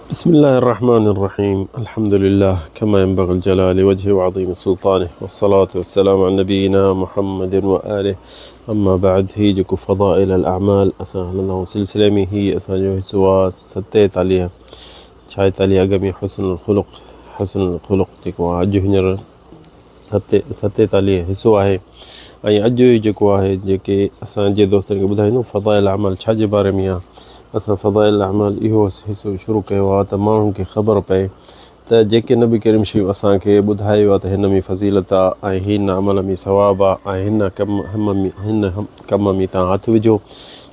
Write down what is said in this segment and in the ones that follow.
بسم الله الرحمن الرحيم الحمد لله كما ينبغي الجلال وجهه وعظيم سلطانه والصلاة والسلام على نبينا محمد وآله اما بعد هي جيڪو فضائل الاعمال اسان هلندا آهيون سلسلي ۾ هي اسان جو حصو آهي ستيتاليهه ڇائيتاليهه اڳ ۾ حسن الخلق حسن الخلق جيڪو آهي اڄ هينئر ستيتاليهه حصو آهي ۽ اڄ ئي جيڪو آهي جيڪي اسان جي دوستن کي ٻڌائيندو فضائل اعمال ڇا جي باري ۾ آهي اسان فضائل اعمال اهو حصو شروع ڪيو آهي ته ماڻهن کي خبر پئي ته جيڪي نبي ڪريم شيون اسان کي ٻڌايو آهي ته هن ۾ فضيلت آهي ۽ هن عمل ۾ ثواب آهي ۽ هن ڪم هن ڪم ۾ تان هٿ وجهو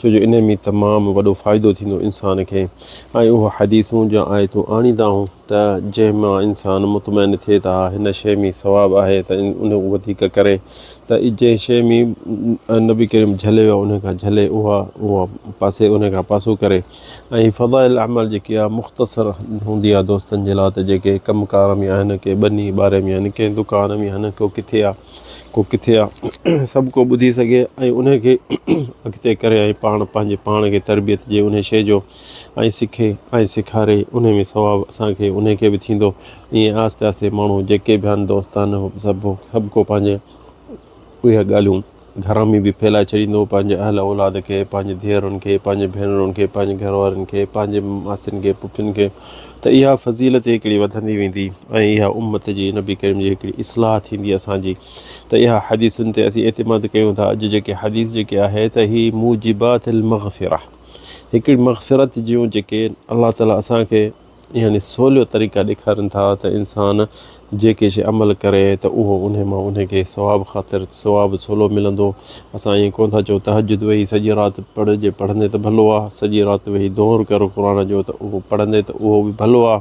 ڇو جو ان ۾ تمام وڏو فائدو ٿيندو انسان کي ۽ اهو حديثون جا آيتون آڻيندا آهون ته جنهن مان انسان مطمئن ٿئي ته ها هن شيء ۾ ثواب آهي ته ان وڌيڪ ڪري ته جنهن شيء ۾ نبي ڪريم جهليو آهي ان کان جهلي اها اها پاسي ان کان پاسو ڪري ۽ فضائل اعمال جيڪي آهي مختصر هوندي آهي دوستن جي لاء ته جيڪي ڪم ڪار ۾ آهن ڪي ٻني ٻاري ۾ آهن ڪنهن دڪان ۾ آهن ڪو ڪٿي آهي ڪو ڪٿي آهي سڀ ڪو ٻڌي سگهي ۽ ان کي اڳتي ڪري ۽ پاڻ پنهنجي پاڻ کي تربيت ڏئي ان شيء جو ۽ سکي ۽ سيکاري انهي ۾ ثواب اسان کي انهي کي به ٿيندو ائين آهستي آهستي ماڻهو جيڪي به آهن دوست آهن سڀ سڀ ڪو پنهنجي اهي ڳالهيون گهر ۾ به ڦهلائي ڇڏيندو پنهنجي اهل اولاد کي پنهنجي ڌيئرن کي پنهنجي ڀينرن کي پنهنجي گهر وارن کي پنهنجي ماسين کي پڦين کي ته اها فضيلت هڪڙي وڌندي ويندي ۽ اها امت جي نبي ڪريم جي هڪڙي اصلاح ٿيندي اسان جي ته اها حديثن تي اسين اعتماد ڪيون ٿا اڄ جيڪي حديث جيڪي آهي ته هي موجبات المغفره هڪڙي مغفرت جون جيڪي الله تعالي اسان کي يعني سولو طريقا ڏيکارين ٿا ته انسان جيڪي شي عمل ڪري ته اهو انهي مان انهي کي ثواب خاطر ثواب سولو ملندو اسان ائين ڪونه ٿا چئون تهجد ويهي سڄي رات پڙهه جي پڙهندي ته ڀلو آ سڄي رات ويهي دور ڪر قرآن جو ته اهو پڙهندي ته اهو به ڀلو آ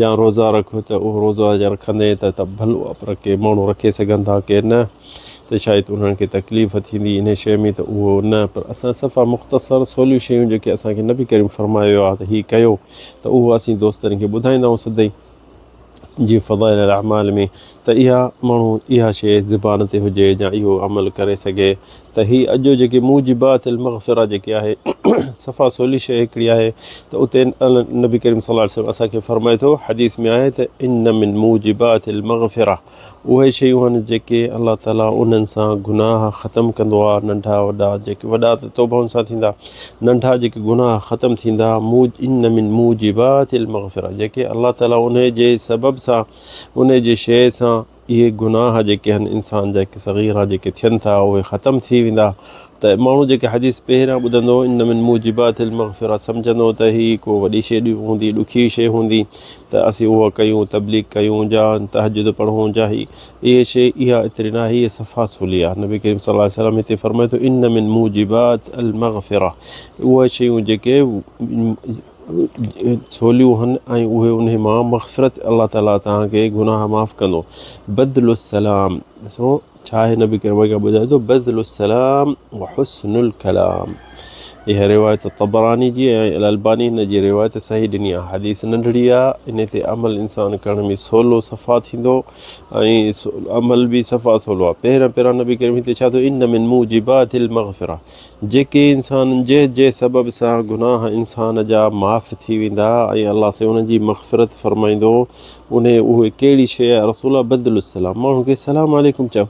جا روزا رک ته اهو روزا جا رکندي ته ڀلو آ پر ڪي ماڻهو رکي سگهن ٿا ڪي نه ته شايد انهن کي تڪليف ٿيندي انهي شيء ۾ ته اهو نه پر اسان صفا مختصر سوليون شيون جيڪي اسان کي نبي ڪريم فرمايو آهي ته هي ڪيو ته اهو اسين دوستن کي ٻڌائيندا آهيون سدائين جي فضائل الاعمال ۾ ته اها ماڻهو اها شيء زبان تي هجي يا اهو عمل ڪري سگهي ته هي اڄ جيڪي موجبات المغفره جيڪي آهي صفا سولي شيء هڪڙي آهي ته اتي نبي ڪريم صلي الله عليه وسلم اسان کي فرمائي ٿو حديث ۾ آهي ته ان من موجبات المغفره اهي شيون آهن جيڪي الله تعاليٰ انهن سان گناهه ختم ڪندو آهي، ننڍا وڏا جيڪي وڏا ته توبهن سان ٿيندا، ننڍا جيڪي گناهه ختم ٿيندا، ان من موجبات المغفرة جيڪي الله تعاليٰ انهي جي سبب سان انهي جي شيء سان اهي گناهه جيڪي آهن انسان جا صغيرا جيڪي ٿين ٿا اهي ختم ٿي ويندا ته ماڻهو جيڪي حديث پهريان ٻڌندو ان من موجبات المغفره سمجهندو ته هي ڪو وڏي شيء هوندي ڏکي شيء هوندي ته اسين اها ڪيون تبليغ ڪيون جا تهجد پڙهون جا هي اهي شيء اها ايتري نه آهي هي صفا سولي آهي نبي ڪريم صلي الله عليه وسلم هتي فرمائي ٿو ان من موجبات المغفره اهي شيون جيڪي سوليون هن ۽ اهي انهي مان مغفرت الله تعالي توهان کي گناهه معاف ڪندو بذل السلام سو ڇا آهي نبي ڪريم اڳيان ٻڌائي ٿو بذل السلام وحسن الڪلام اها روايت طبراني جي ۽ الالباني هن جي روايت صحيح ڏني آهي حديث ننڍڙي آهي ان تي عمل انسان ڪرڻ ۾ سولو صفا ٿيندو ۽ عمل به صفا سولو آهي پهريان پهريان نبي ڪريم هتي ڇا ٿو ان من موجبات المغفره جيڪي انسان جي جي سبب سان گناهه انسان جا معاف ٿي ويندا ۽ الله سي انهن جي مغفرت فرمائيندو انهي اهي ڪهڙي شيء آهي رسول الله بدل السلام ماڻهو کي سلام عليڪم چئو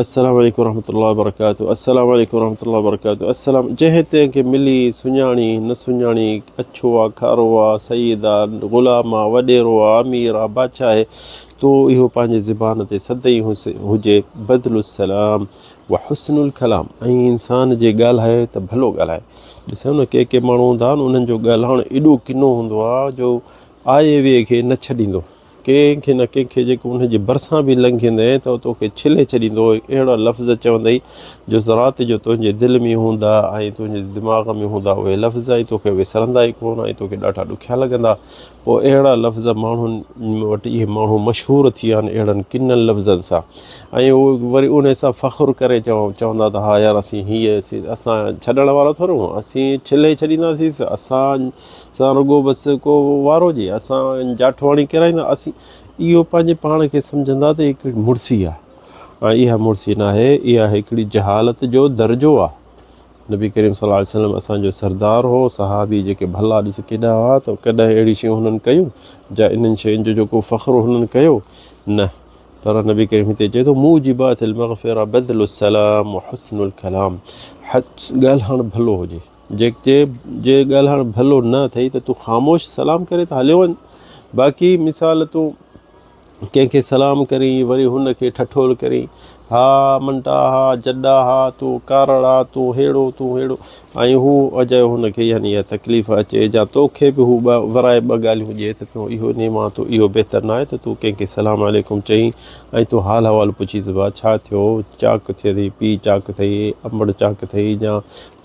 السلام عليڪم ورحمة الله وبرڪاته السلام عليڪم ورحمة الله وبرڪاته السلام جنهن تنهن کي ملي سڃاڻي نه سڃاڻي اڇو آ کارو آ سيد آ غلام آ وڏيرو آ امير آ بادشاهه آهي تو اهو پنهنجي زبان تي سدائين هجي بدل السلام وحسن الڪلام ۽ انسان جي ڳالهائي ته ڀلو ڳالهائي ڏسو نه ڪي ڪي ماڻهو هوندا آهن انهن جو ڳالهائڻ ايڏو ڪنو هوندو آ جو آئي وئي کي نه ڇڏيندو. ڪنهن کي نه ڪنهن کي جيڪو ان جي ڀرسان به لنگهندين ته توکي ڇلي ڇڏيندو. اهڙا لفظ چوندئي جو رات جو تنهنجي دل ۾ هوندا ۽ تنهنجي دماغ ۾ هوندا اهي لفظ ۽ توکي وسرندا ئي ڪونه ۽ توکي ڏاڍا ڏکيا لڳندا. پوء اهڙا لفظ ماڻهن وٽ اهي ماڻهو مشهور ٿي ويا آهن اهڙن ڪنن لفظن سان ۽ اهي وري انهي سان فخر ڪري چوندا ته ها يار اسين هيء اسان ڇڏڻ وارا ٿورو اسين ڇلي ڇڏينداسين اسان سان رڳو بس ڪو وارو جي اسان جاٺواڻي ڪرائيندا اسين اهو پنهنجي پاڻ کي سمجهندا ته هڪڙي مڙسي آهي ۽ اها مڙسي ناهي اها هڪڙي جهالت جو درجو آهي. نبي ڪريم صلي الله عليه وسلم اسان جو سردار هو، صحابي جيڪي ڀلا ڏس ڪيڏا هئا ته ڪڏهن اهڙي شيون هنن ڪيون جا انهن شين جو جيڪو فخر هنن ڪيو؟ نه پر نبي ڪريم هتي چئي ٿو موجبات المغفره بذل السلام وحسن الڪلام ڳالهائڻ ڀلو هجي جي جي ڳالهائڻ ڀلو نه اٿئي ته تون خاموش سلام ڪري ته هليو وڃ باقي مثال تون ڪنهن کي سلام ڪرين وري هن کي ٺٺول ڪرين ها منٽا ها جڏا ها تون ڪارڙ آ تون هيڙو تون هيڙو ۽ هو اجايو هن کي يعني اها تڪليف اچي جا توکي به هو ٻه ورائي ٻه ڳالهيون ڏئي ته تون اهو انهي مان تون اهو بهتر ناهي ته تون ڪنهن کي سلام عليڪم چئين ۽ تون حال احوال پڇيس ڀا ڇا ٿيو چاڪ ٿئي ٿي پيء چاڪ ٿئي امڙ چاڪ ٿئي يا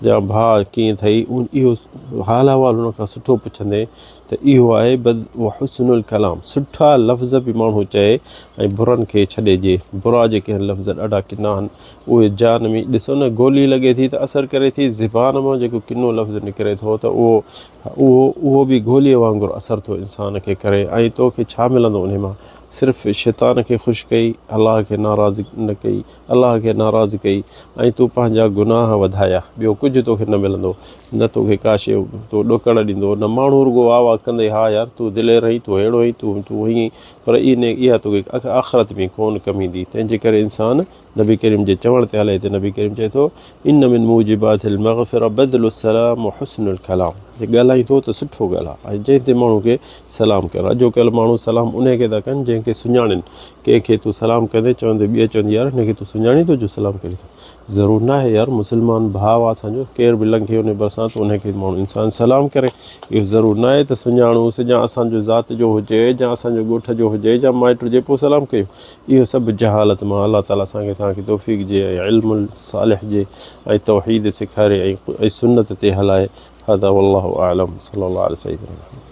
يا ڀاء ڪيئن ٿئي اهو حال احوال هن کان سٺو پڇندين ته اهو آهي بد وحسن الڪلام سٺا لفظ به ماڻهو چئي ۽ برن کي ڇڏي جي برا جيڪي آهن لفظ ڏاڍا ڪنا آهن اهي جان ۾ ڏسو نه گولي لڳي ٿي ته اثر ڪري ٿي زبان مان جيڪو ڪنو لفظ نڪري ٿو ته اهو اهو اهو به گولي وانگر اثر ٿو انسان کي ڪري ۽ توکي ڇا ملندو انهي مان صرف شيطان کي خوش ڪئي الله کي ناراض نه ڪئي الله کي ناراض ڪئي ۽ تو پنهنجا گناهه وڌايا ٻيو ڪجهه توکي نه ملندو نه توکي ڪا شيء تو ڏوڪڙ ڏيندو نه ماڻهو رڳو واهه واهه ڪندئي ها يار تون دلير آهين تون ههڙو آهين تون تون هيئن آهين پر اها توکي آخرت ۾ ڪونه ڪم ايندي تنهن جي ڪري انسان نبي ڪريم جي چوڻ تي هلي هتي نبي ڪريم چئي ٿو ان من موجبات المغفره بذل السلام وحسن الڪلام جي ڳالهائين ٿو ته سٺو ڳالهاء ۽ جنهن تي ماڻهو کي سلام ڪر اڄوڪلهه ماڻهو سلام انهي کي ٿا ڪن جنهن کي سڃاڻين ڪنهن کي تون سلام ڪندين چوندي ٻئي چوندي يار هن کي تون سڃاڻين ٿو جو سلام ڪرين ٿو ضرور ناهي يار مسلمان ڀاء آ اسان جو ڪير به لنگهي ان ڀرسان ته ان کي ماڻهو انسان سلام ڪري اهو ضرور ناهي ته سڃاڻوس يا اسان جو ذات جو هجي يا اسان جو ڳوٺ جو هجي يا مائٽ هجي پوء سلام ڪيو اهو سڀ جهالت مان الله تعالي اسان کي توهان کي توفيق جي ۽ علم صالح جي ۽ توحيد سيکاري ۽ سنت تي هلائي هذا والله اعلم صلي الله علي سيدنا محمد.